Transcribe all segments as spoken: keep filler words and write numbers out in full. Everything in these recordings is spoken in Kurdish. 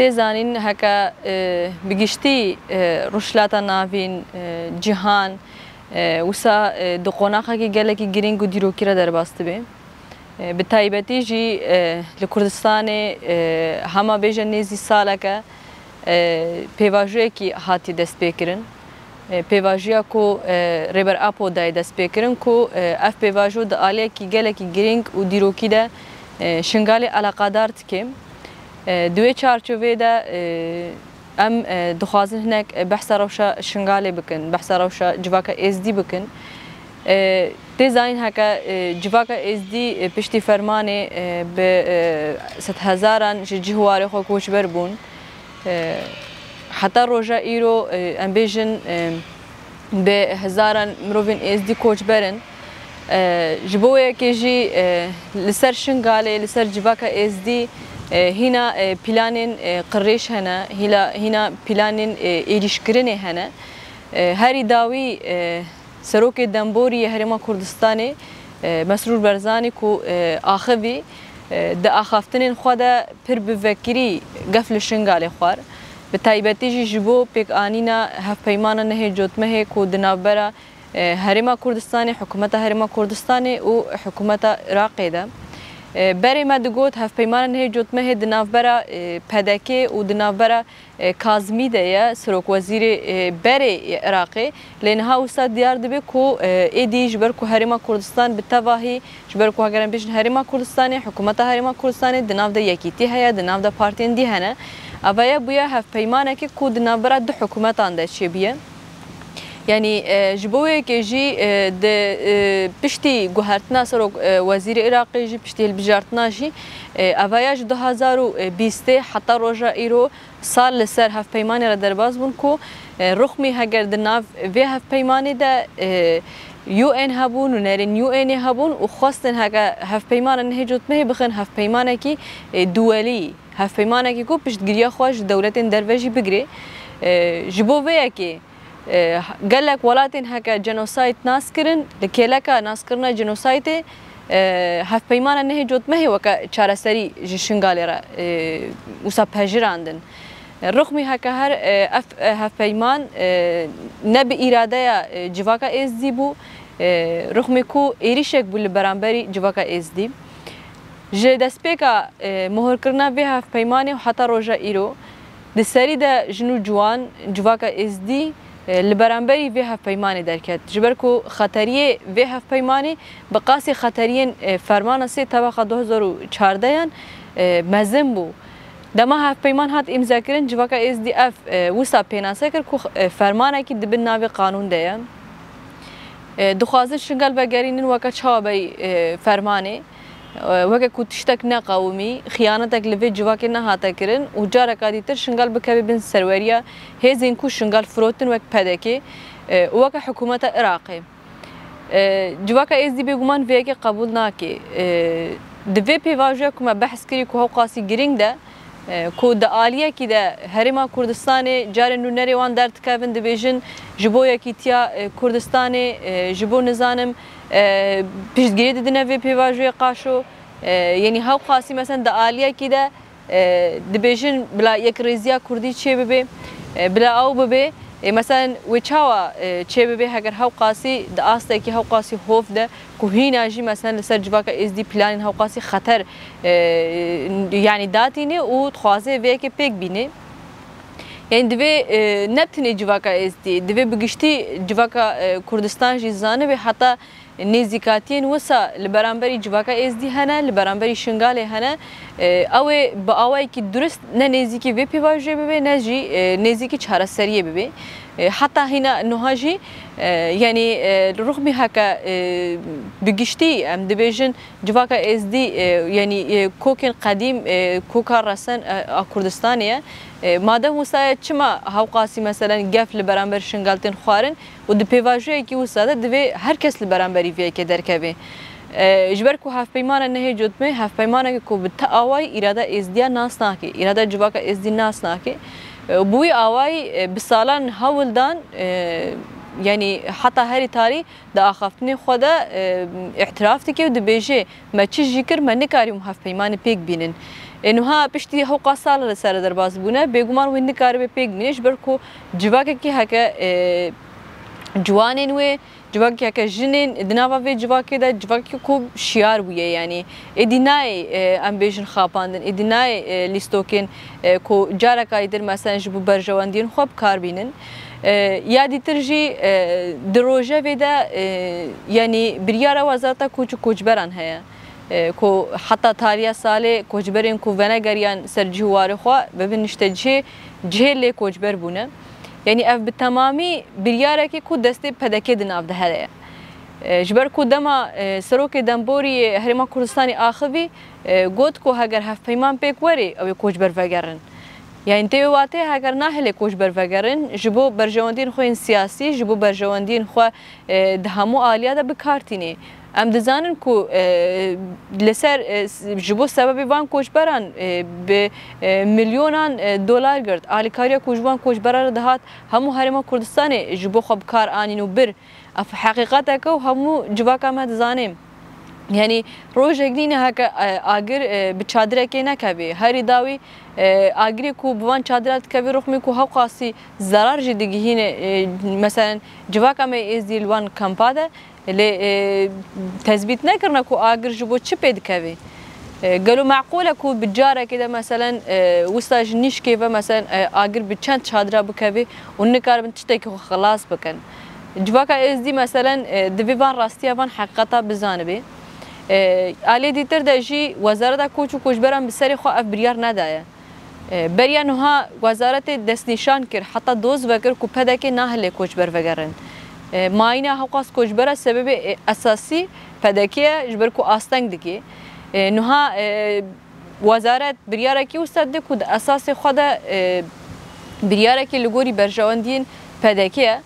Tê zanîn heke, e, bi giştî, e, Rojhilata Navîn, e, cîhan, e, wisa, e, di qonaxekî gelekî girîng û dîrokî re derbas dibe. E, bi taybetî jî, e, li Kurdistanê, e, hema bêje nêzî saleke, e, pêvajoyekî hatiye destpêkirin. E, pêvajoya ku, e, Rêber Apo dayê destpêkirin ku, e, ev pêvajo di aliyekî gelekî girîng û dîrokî de, e, Şingalê eleqedar dike. E, di wê çarçoveyê de, e, em, e, dixwazin hinek, e, behsa rewşa Şingalê bikin, behsa rewşa civaka Êzdî bikin. E, tê zanîn heke, e, civaka Êzdî, e, piştî fermanê, e, bi, e, sedhezaran ji cih û warê xwe koçber bûn. E, heta roja îro, e, em bêjin, e, bi hezaran mirovên Êzdî koçber in. E, ji bo wê yekê jî, e, li ser Şingalê, li ser civaka Êzdî, e, hîna, e, planên, e, qirêj hene, hîla-, hîna planên, e, êrîşkirinê hene. E, herî dawî, e, Serokê Demborî yê Herêma Kurdistanê, e, Mesrûr Barzanî ku, e, axivî, e, di axaftinên xwe de pir bi vekirî gef li Şingalê xwar. Bi taybetî jî ji bo pêkanîna hevpeymana nehê cotmehê ku di navbera, e, Herêma Kurdistanê, Hikûmeta Herêma Kurdistanê û Hikûmeta Iraqê de. E, berê me digot hevpeymana nehê cotmehê di navbera, e, P D K û di navbera, e, Kazmî de ye, serokwezîrê, e, berê yê Iraqê. Lê niha wisa diyar dibe ku, e, êdî ji ber ku Herêma Kurdistan bi tevahî, ji ber ku heger em bêjin Herêma Kurdistanê, hikûmeta Herêma Kurdistanê di nav de yekîtî heye, di nav de partiyên dî hene. Evaya bûye hevpeymanekê ku di navbera du hikûmetan de çêbûye. Yanî, e, ji bo wê yekê jî, e, di, e, piştî guhertina serok, e, wezîrê Iraqê jî, piştî hilbijartina jî, e, evaya ji du hazar û bîstê heta roja îro sal li ser hevpeymanê re derbas bûn ku, e, rixmî heger di nav vê hevpeymanê de, e, U N hebûn, nûnerên U N ê hebûn û xwestin heke hevpeymana nehê cotmehê bixin hevpeymanekî, e, duwelî, hevpeymanekî ku piştgiriya xwe ji dewletên derve jî bigire. E, ji bo vê yekê, e, gelek welatên heke genosayd nas kirin, li kêleka naskirina genosaydê, e, hevpeymana nehê cotmehê weke çareserî ji Şingalê re, e, wisa pejirandin. Rixmî heke her, e, ev, e, hevpeyman, e, ne bi îradeya, e, civaka Êzdî bû, e, rixmê ku êrîşek bû li beramberî civaka Êzdî. Ji destpêka, e, mohirkirina vê hevpeymanê û heta roja îro, di serî de jin û ciwan, civaka Êzdî, e, li beramberî vê hevpeymanê derket. Ji ber ku xeteriyê vê hevpeymanê bi qasî xeteriyên, e, fermana sê tebeqa du hazar û çardeyan, e, mezin bû. Dema hevpeyman hat îmzekirin, civaka Êzdî ev, e, wisa pênase kir ku, e, fermanekî di bin navê qanûn de ye. E, dixwazin Şingal vegerînin weke çawa berî, e, fermanê. E, weke ku tiştek neqewimî, xiyanetek li vê civakê nehate kirin û careka dîtir Şingal bikeve bin serweriya hêzên ku Şingal firotin wek P D K, e, û weke hikûmeta Iraqê. E, civaka Êzdî bêguman vê yekê qebûl nake. E, di vê pêvajoya ku me behs kirî ku hewqasî girîng de, e, ku di aliyekî de Herêma Kurdistanê carên nûnerê wan derdikevin, dibêjin ji bo yekîtiya, e, Kurdistanê, e, ji bo nizanim, e, piştgirî didine vê pêvajoyê qaşo. E, yenî hewqasî mesela di aliyekî de e, dibêjin bila yekrêziya kurdî çê bibe, e, bila ew bibe. E, meselen wê çawa, e, çê bibe heger hewqasî di astekî hewqasî hov de ku hîna jî meselen li ser civaka Êzdî planên hewqasî xeter, e, yanî datîne û dixwaze vê yekê pêk bîne. Yanî divê, e, ne tenê civaka Êzdî, divê bi giştî civaka, e, Kurdistan jî zanibe heta nêzîkatiyên wisa li beramberî civaka Êzdî hene, li beramberî Şingalê hene, e, ew ê bi awayekî durist ne nêzîkî vê pêvajoyê bibe, ne jî, e, nêzîkî çareseriyê bibe. E, heta hîna niha jî, e, yanî, e, rixmî heke, e, bi giştî em dibêjin civaka Êzdî, e, yanî, e, kokên qedîm, e, koka resen, e, a Kurdistanê ye. E, madem wisa ye, çima hewqasî meselen gef li beramber Şingal tên xwarin? Û di pêvajoyekî wisa de divê her kes li beramberî vê yekê derkeve. E, ji ber ku hevpeymana nehê cotmê, hevpeymaneke ku bi ti awayî îrada Êzdiya nas nake, îrada civaka Êzdî nas nake. E, bi wî awayî, e, bi salan hewl dan, e, yanî heta herî tarî di axaftinê xwe de, e, îtiraf dike û dibêje, me çi jî kir, me nikarîbûn hevpeymanê pêk bînin. E, nuha piştî hewqa sal li ser derbas bûne, bêguman wê nikaribe pêk bîne, ji ber ku civakekî heke, e, ciwanên wê, civakekî heke jinên di nava vê civakê de, civakekî ku şiyar bûye, yanî êdî nayê, e, em bêjin xapandin, êdî nayê, e, lîstokên, e, ku careka yê dir, meselen, ji bo berjewendiyên xwe bi kar bînin. E, ya dîtir jî, e, di rojevê de, e, yanî biryara Wezareta Koç û Koçberan heye, e, ku heta tariya salê koçberên ku venegeriyan ser cih û warê xwe bibin niştecihê, cihê lê koçber bûne. Yanî ev bi temamî biryarekê ku destê P D K di nav de heye. E, ji ber ku dema, e, Serokê Demborî yê Herêma Kurdistanê axivî, e, got ku heger hevpeyman pêk werê, ew ê koçber vegerin. Yanî tê wê watê heger nahêlê koçber vegerin, ji bo berjewendiyên xwe yên siyasî, ji bo berjewendiyên xwe, e, di hemû aliya de bi kar tînê. Em dizanin ku, e, li ser, e, s-, ji bo sebebê van koçberan, e, bi, e, milyonan, e, dolar girt. Alîkariya ku ji van koçberan re dihat, hemû Herêma Kurdistanê ji bo xwe bi kar anîn û bir. Ev heqîqeteke û hemû civaka me dizane. Yanî rojek nîne heke, e, agir, e, bi çadirekê nekevê. Herî dawî, e, agirê ku bi van çadira dikevê, rixmê ku hewqasî zerar jî digihîne, e, meselen, civaka me êzdî li wan kampa de, lê, e, tezbît nekirine ku agir ji bo çi pê dikevê. E, gelo meqûl e ku bi carekê de, meselen, e, wisa ji nîşkê ve, meselen, e, agir bi çend çadira bikevê û nikaribin tiştekî xwe xilas bikin? Civaka êzdî, meselen, e, divê van rastiya, van heqîqeta bizanibe. E, alê dîtir de jî Wezareta Koç û Koçberan bi serê xwe ev biryar nedaye. E, beriya nuha wezaretê destnîşan kir, heta doz vekir ku P D K nahêle koçber vegerin. E, mayîna hewqas koçbera sebebê, e, esasî P D K ye, ji ber ku asteng dike. E, nuha, e, wezaret biryarekî wisa dide ku di esasê xwe de, e, biryarekî li gorî berjewendiyên P D K ye.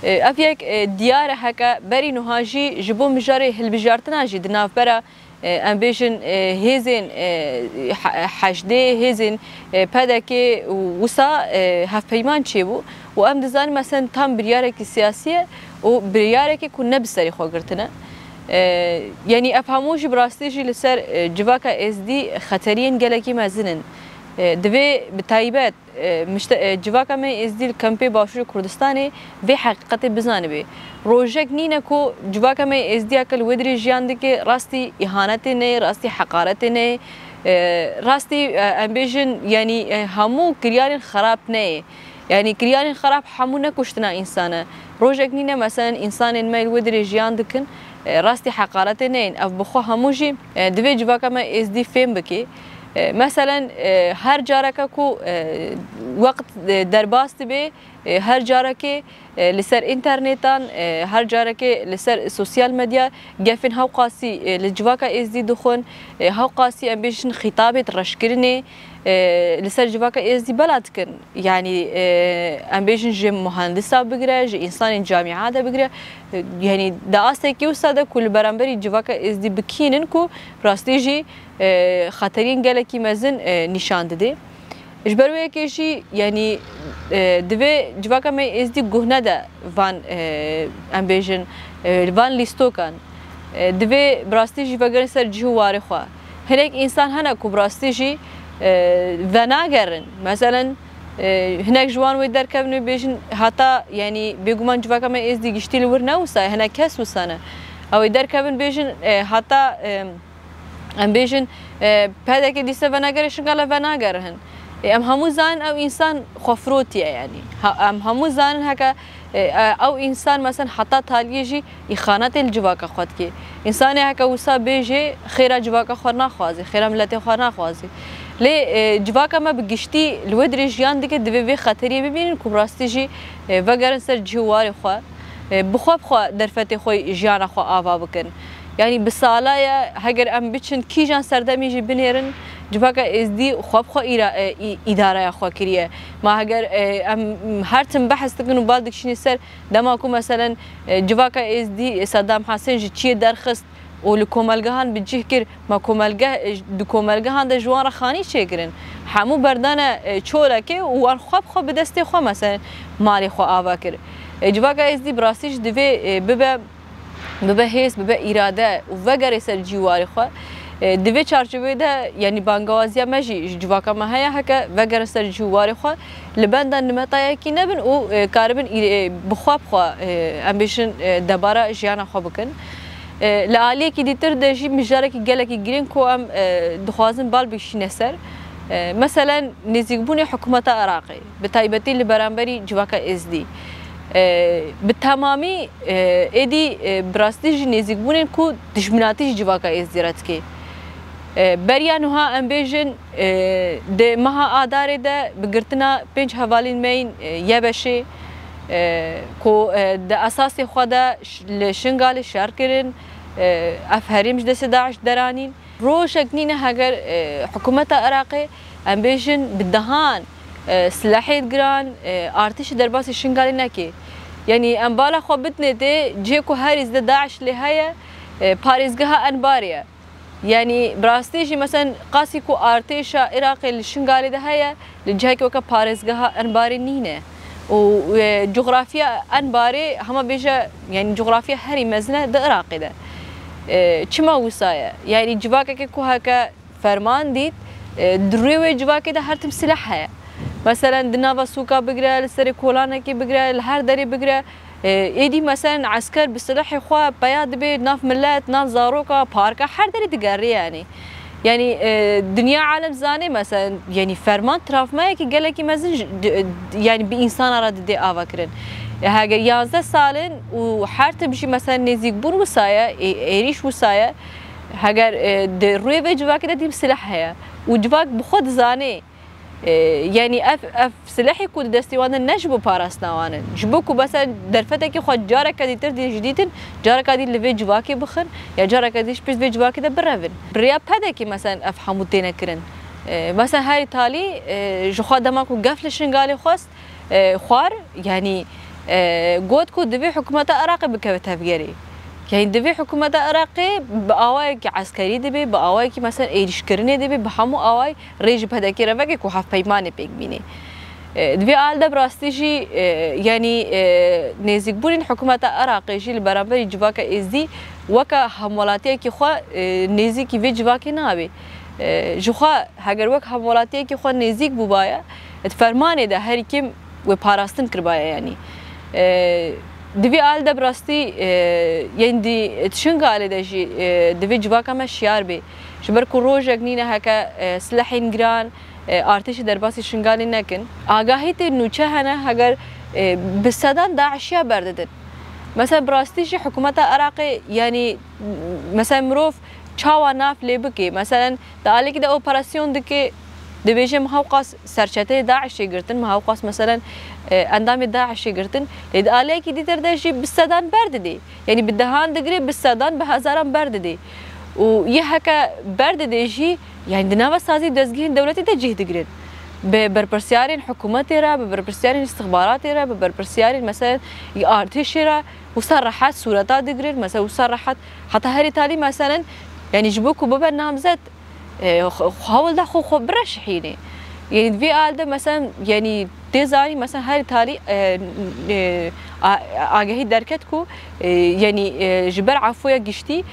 E, ev yek, e, diyar e heke berî nuha jî ji bo mijarê hilbijartina jî di navbera, e, em bêjin, e, hêzên, e, he-, heşdê, hêzên, e, P D K û wisa, e, hevpeyman çêbû û em dizanin, meselen, tam biryarekî siyasî ye û biryarekê ku ne bi serê xwe girtine. E, yanî ev hemû jî bi rastî jî li ser, e, civaka êzdî xeteriyên gelekî mezin in. E, divê bi taybet, e, mişte-, e, civaka me êzdî li kempê Başûrê Kurdistanê vê heqîqetê bizanibe. Rojek nîne ku civaka me êzdî heke li wê dirê jiyan dike, rastî îhanetê neyê, rastî heqaretê neyê, e, rastî, e, em bêjin, yanî, e, hemû kiryarên xerab neyê. Yanî kiryarên xerab hemû ne kuştina însan e. Rojek nîne, meselen, însanên me li wê dirê jiyan dikin, e, rastî heqaretê neyên. Ev bi xwe hemû jî, e, divê civaka me êzdî fêm bike. E, meselen, e, her careke ku, e, wext, e, derbas dibe, e, her carekê, e, li ser înternetan, e, her carekê li ser sosyal medya gefên hewqasî, e, li civaka êzdî dixwin, e, hewqasî em bêjin xîtabê reşkirinê, e, li ser civaka êzdî bela dikin. Yanî, e, em bêjin ji muhendisa bigire, ji însanên camia de bigire, e, yanî di astekî wisa de ku li beramberî civaka êzdî bikînin ku rastî jî, e, xeteriyên gelekî mezin, e, nîşan dide. Ji ber wê yekê jî, yanî, e, divê civaka me êzdî guh nede van, e, em bêjin, e, van lîstokan. E, divê bi rastî jî vegerin ser cih û warê xwe. Hinek însan hene ku bi rastî jî, e, venagerin. Meselen, e, hinek ji wan wê derkevin wê bêjin, heta, yanî, bêguman civaka me êzdî giştî li wir ne wisa ye, hinek kes wisa ne. Ew ê derkevin bêjin, e, heta, e, em bêjin, e, P D K dîse venegere, şinga le venagerihin. E, em hemû zanin ew însan xwe firotiye, yanî. Ha, em hemû zanin heke, e, e, ew însan, meselen, heta taliyê jî îxanetê li civaka xwe dike. Însanê heke wisa bêjê, xêra civaka xwe naxwazê, xêra miletê xwe naxwazê. Lê, e, civaka me bi giştî li wê dirê jiyan dike, divê vê xeteriyê bibînin ku bi rastî jî, e, vegerin ser cih û warê xwe, e, bi xwe bi xwe derfetê xwe jiyana xwe ava bikin. Yanî bi sala ye, heger em biçin kîjan serdemî jî binêrin, civaka êzdî xwe bi xwe îra-, e, î-, îdareya xwe kiriye. Ma heger, e, em her tim behs dikin û bal dikişînin ser dema ku, meselen, e, civaka êzdî, e, Saddam Hussein ji çiyê derxist û li komelgehan bi cih kir, ma komelgeh, e, di komelgehan de ji wan re xanî çêkirin. Hemû berdane, e, çolekê û wan xwe bi xwe bi destê xwe, meselen, malê xwe ava kir. E, civaka êzdî bi rastî jî divê, e, bibe, bibe hêz, bibe îrade û vegerê ser cîwarê xwe. E, di vê çarçoveyê de, yanî bangawaziya me jî ji civaka me heye, heke vegerin ser cih û warê xwe, li benda nimetayekî nebin û, e, karibin î-, e, bi xwe bi xwe, e, em bêjin, e, debara jiyana xwe bikin. E, li aliyekî dîtir de jî mijarekî gelekî girîng ku em, e, dixwazin bal bikişîne ser. E, meselen, nêzîkbûnê hikûmeta Iraqê, bi taybetî li beramberî civaka Êzdî, e, bi temamî, e, êdî, e, bi rastî jî nêzîkbûnên ku dijminatî ji civaka Êzdî re dike. E, beriya nuha em bêjin, e, di meha Adarê de bi girtina pênc hevalên me yên, e, YBŞ'ê, e, ku, e, di esasê xwe de ş-, li Şingalê şer kirin, e, ev herêm ji destê DAIŞ deranîn. Rojek nîne heger, e, hikûmeta Iraqê, em bêjin, bi dehan, e, silehê giran, e, artêşê derbasî Şingalê neke. Yanî em bala xwe bidinê tê cihê ku herî zêde DAIŞ lê heye, e, parêzgeha Enbarê ye. Yanî bi rastî jî, meselen, qasî ku artêşa Iraqê li Şingalê de heye, li cihekî weke parêzgeha Enbarê nîne. Û, e, coxrafiya Enbarê, hema bêje, yanî coxrafiya herî mezin e di Iraqê de. E, çima wisa ye? Yanî civakeke ku heke ferman dît, e, di rûyê wê civakê de her tim silah heye. Meselen, di nava sûka bigire, li serê kolanekê bigire, li her derê bigire, e, êdî, meselen, esker bi silahê xwe peya dibe nav milet, nav zaroka, parka, her derê digerê, yanî. Yanî, e, dinya alem zane, meselen, yanî ferman travmayekî gelekî mezin ji, di, yanî bi însana re didê ava kirin. E, heger yanzdeh sal in û her tim jî, meselen, nêzîkbûn wisa ye, ê-, êrîş wisa ye, heger, e, di rûyê vê civakê de dîm silah heye û civak bi xwe dizane, e, yanî ev, ev silehê ku di destê wan de ne ji bo parastina wan in. Ji bo ku, mesela, derfetekî xwe careke dîtir dî-, ji dîtin, careka dî li vê civakê bixin ya careka dî ji pêş vê civakê de birevin. Bi rêya pedekê, mesela, ev hemû têne kirin. E, mesela, herî talî, e, ji xwe dema ku gef li Şingalê xwest, e, xwar, yanî, e, got ku divê hikûmeta Iraqê bikeve tevgerê. Yanî divê hikûmeta Iraqê bi awayekî eskerî dibe, bi awayekî, mesela, êrîşkirinê dibe, bi hemû awayî rê ji P D K'ê re veke ku hevpeymanê pêk bîne. E, di vê al de bi rastî jî, e, yanî, e, nêzîkbûnên hikûmeta Iraqê jî li beramberî civaka Êzdî weke hemwelatiyekî xwe, e, nêzîkî vê civakê nabe. E, ji xwe heger wek hemwelatiyekî xwe nêzîk bûbaye, di fermanê de herî kêm wê parastin kiribaye, yanî. E, di vê al de bi rastî, e, yên di Şingalê de jî, e, divê civaka me şiyar bê. Ji ber ku rojek nîne heke, e, silehên giran, e, artêşê derbasî Şingalê nekin. Agahî tê nûçe hene, heger, e, bi sedan DAIŞiya berdidin. Mesela bi rastî jî hikûmeta Iraqê, yanî, mesela mirov çawa nav lê bike. Meselen, di alekî de operasyon dike, dibêje, min hewqas serçeteyê DAIŞê girtin, min hewqas, meselen, e, endamê DAIŞê girtin. Lê di aleyekî dîtir de jî bi sedan berdidê. Yanî bi dehan digire, bi sedan, bi hezaran berdidê. Û yê heke berdidê jî, yanî di nava sazî dezgehên dewletê de cih digirin. Bi berpirsyarên hikûmetê re, bi berpirsyarên istixbaratê re, bi berpirsyarên, meselen, artêşê re, wisa rehet sûreta digirin, mesela wisa rehet, heta herî talî, meselen, yanî ji bo ku bibe namzet, e, xwe, xwe hewil da xwe, xwe bireşihînê. Yanî di vê al de, mesela, yanî tê zanî, mesela, herî talî, e, e, a-, agahî derket ku, e, yanî, e, ji ber efûya giştî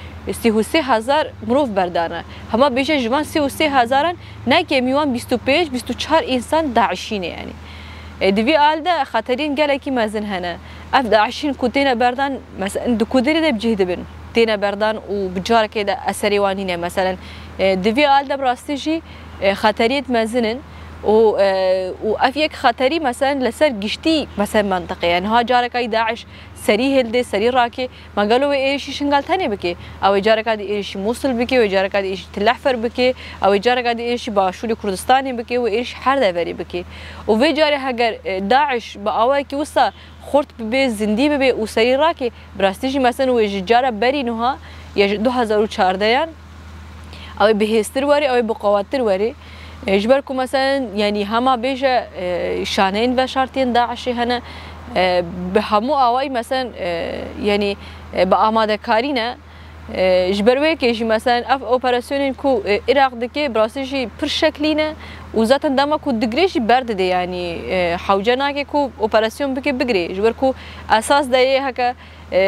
sî û sê hezar mirov berdane. Hema bêje ji van sî û sê hezaran ne kêmî wan bîst û pênc, bîst û çar însan DAIŞî ne, yanî. E, di vî al de xeteriyên gelekî mezin hene. Ev DAIŞîn ku têne berdan, mesela, di ku derê de bi cih dibin, têne berdan û bi carekê de eserê wan nîne. Mesela, e, di vî al de bi rastî jî, e, xeteriyêt mezin in û, e, û ev yek xeterî, mesela, li ser giştî, mesela, mentiqe ye. Niha careka DAIŞ serî hildê, serî rakê, me gelo wê êrişî Şingal tenê bike? Ew ê careka dî êrişî Mûsil bike, wê careka dî êrişî Tilehfer bike, ew ê careka dî êrişî Başûrê Kurdistanê bike, wê êrişî her deverê bike. Û vê carê heger, e, DAIŞ bi awayekî wisa xurt bibe, zindî bibe û serî rake, bi rastî jî, mesela, wê ji cara berî nuha ya ji du hezar û çardeyan, ew ê bihêztir were, ew ê biqewettir were. E, ji ber ku, mesela, yanî hema bêje, e, şaneyên veşartiyên DAIŞê hene, e, bi hemû awayî, mesela, e, yanî, e, bi amadekarî ne. E, ji ber wê yekê jî, mesela, ev operasyonên ku, e, Iraq dike, bi rastî jî pir şeklî ne û zaten dema ku digire jî berdide, yanî, e, hewce nake ku operasyon bike, bigire. Ji ber ku esas de yê heke, e,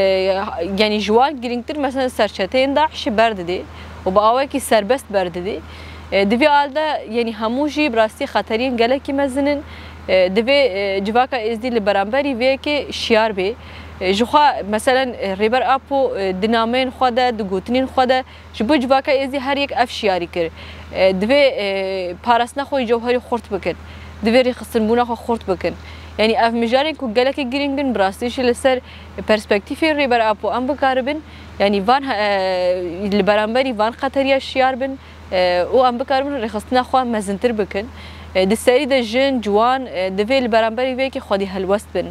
yanî ji wan girîngtir, mesela, serçeteyên DAIŞê berdide û bi awekî serbest berdidê. E, di vê al de, yanî hemû jî bi rastî xeteriyên gelekî mezin in. E, divê, e, civaka êzdî li beramberî vê yekê şiyar bê. E, ji xwe, meselen, e, Rêber Apo, e, di nameyên xwe de, di gotinên xwe de ji bo civaka êzdî her yek ev şiyarî kir. E, divê, e, parastina xwe yê cewherî xurt bikin. Divê rêxistinbûna xwe xurt bikin. Yanî ev mijarên ku gelekî girîng in, bi rastî jî li ser perspektîfê Rêber Apo em bikaribin, yanî van, e, li beramberî van xeteriya şiyar bin, e, û em bikaribin rêxistina xwe mezintir bikin. E, di serî de jin, ciwan, e, divê li beramberî vê yekê xwedî helwest bin.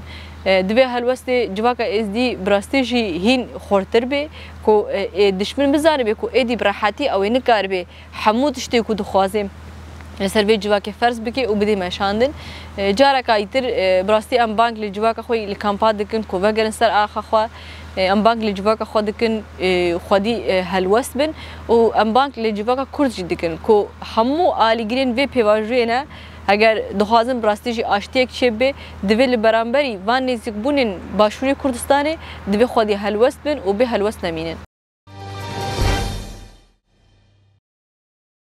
E, divê helwestê civaka êzdî bi rastî jî hîn xurtir bê, ku, e, ê dişmin bizanibe ku êdî bi rehetî ew ê nikaribe hemû tiştê ku dixwaze li ser vê civakê ferz bike û bidê meşandin. E, careka îtir, e, bi rastî em bang li civaka xwe li kampa dikin ku vegerin ser axa xwe. E, em bang li civaka xwe dikin, e, xwedî, e, helwest bin û em bang li civaka Kurd jî dikin ku hemû alîgirên vê pêvajoyê ne, heger dixwazin bi rastî jî aştiyek çêbibe, divê li beramberî van nêzîkbûnên Başûrê Kurdistanê divê xwedî helwest bin û bê helwest nemînin.